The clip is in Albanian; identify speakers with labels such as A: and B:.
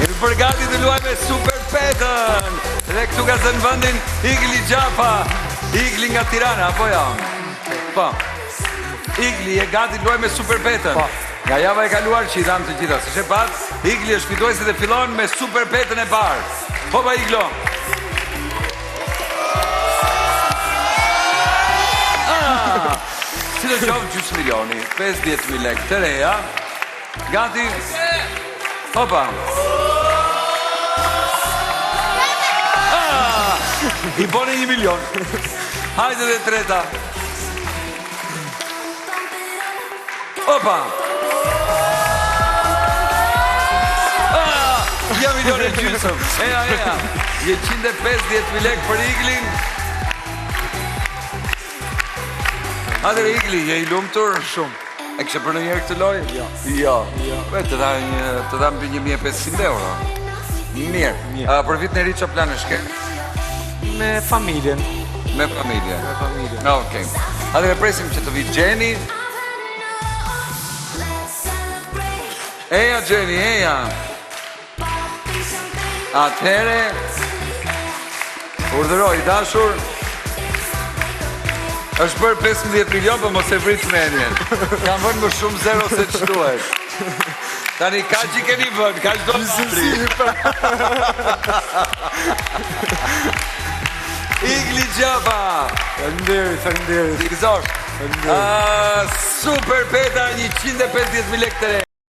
A: Jemi bërë gati të luajmë me Super Petën. Dhe këtu ka zënë vendin Igli Xhafa. Igli nga Tirana, apo jo? Po. Igli, je gati të luajmë me Super Petën.
B: Po.
A: Nga java e kaluar që i dhamë të gjitha, siç e patë, Igli është fituesi dhe fillon me Super Petën e parë. Hopa Iglo. Ah! Sidoqoftë gjysmë milioni, 50.000 lekë të reja. Gati. Hopa. Ah! I bone një milion. Hajde dhe treta. Opa! Ah! Një milion e gjysëm. Eja, eja. 150.000 lekë për Iglin. Atëherë Igli, je i lumtur?
B: Shumë.
A: E kishe bërë ndonjëherë këtë lojë?
B: Jo.
A: Jo.
B: Jo.
A: E, të dha një, të dha mbi 1500 euro. Mirë.
B: Mirë.
A: A, për vitin e ri çfarë planesh ke?
B: Me familjen.
A: Me familjen.
B: Me familjen.
A: Okej. Atëherë presim që të vijë Xheni. Eja Xheni, eja. Atëherë urdhëro i dashur. Është bërë 15 milion, po mos e vrit mendjen. Kam vënë më shumë zero se ç'duhet. Tani kaq i keni vënë, kaq do të Igli Xhafa.
B: Faleminderit, faleminderit.
A: Ti gëzosh.
B: Faleminderit.
A: Ah, super Peta 150.000 lekë të re.